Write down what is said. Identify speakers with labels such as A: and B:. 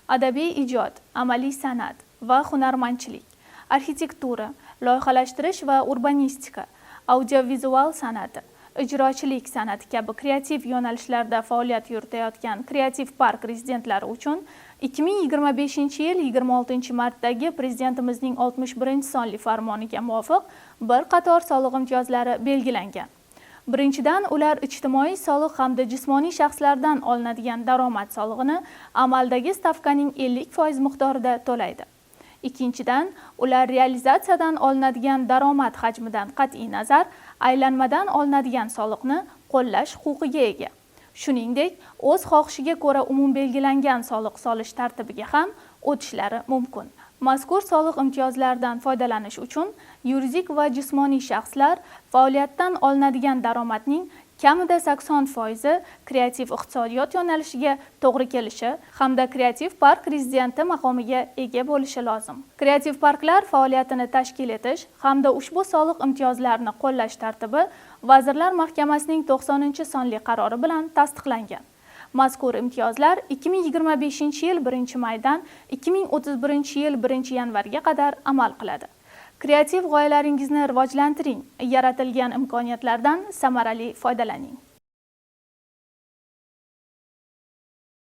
A: Adabiy ijod, amaliy san'at va hunarmandchilik, arxitektura, loyihalashtirish va urbanistika, audiovizual san'ati, ijrochilik san'ati kabi kreativ yo'nalishlarda faoliyat yuritayotgan kreativ park rezidentlari uchun 2025-yil 26-martdagi Prezidentimizning 61-sonli farmoniga muvofiq bir qator soliq imtiyozlari belgilangan. Birinchidan, ular ijtimoiy soliq hamda jismoniy shaxslardan olinadigan daromad solig'ini amaldagi stavkaning 50% miqdorida to'laydi. Ikkinchidan, ular realizatsiyadan olinadigan daromad hajmidan qat'iy nazar aylanmadan olinadigan soliqni qo'llash huquqiga ega. Shuningdek, o'z xohishiga ko'ra umumbelgilangan soliq solish tartibiga ham o'tishlari mumkin. Mazkur soliq imtiyozlaridan foydalanish uchun yuridik va jismoniy shaxslar faoliyatdan olinadigan daromadning kamida 80 foizi kreativ iqtisodiyot yo'nalishiga to'g'ri kelishi hamda kreativ park rezidenti maqomiga ega bo'lishi lozim. Kreativ parklar faoliyatini tashkil etish hamda ushbu soliq imtiyozlarini qo'llash tartibi Vazirlar Mahkamasining 90-sonli qarori bilan tasdiqlangan. Mazkur imtiyozlar 2025-yil 1 maydan 2031-yil 1 yanvarga qadar amal qiladi. Kreativ g'oyalaringizni rivojlantiring, yaratilgan imkoniyatlardan samarali foydalaning.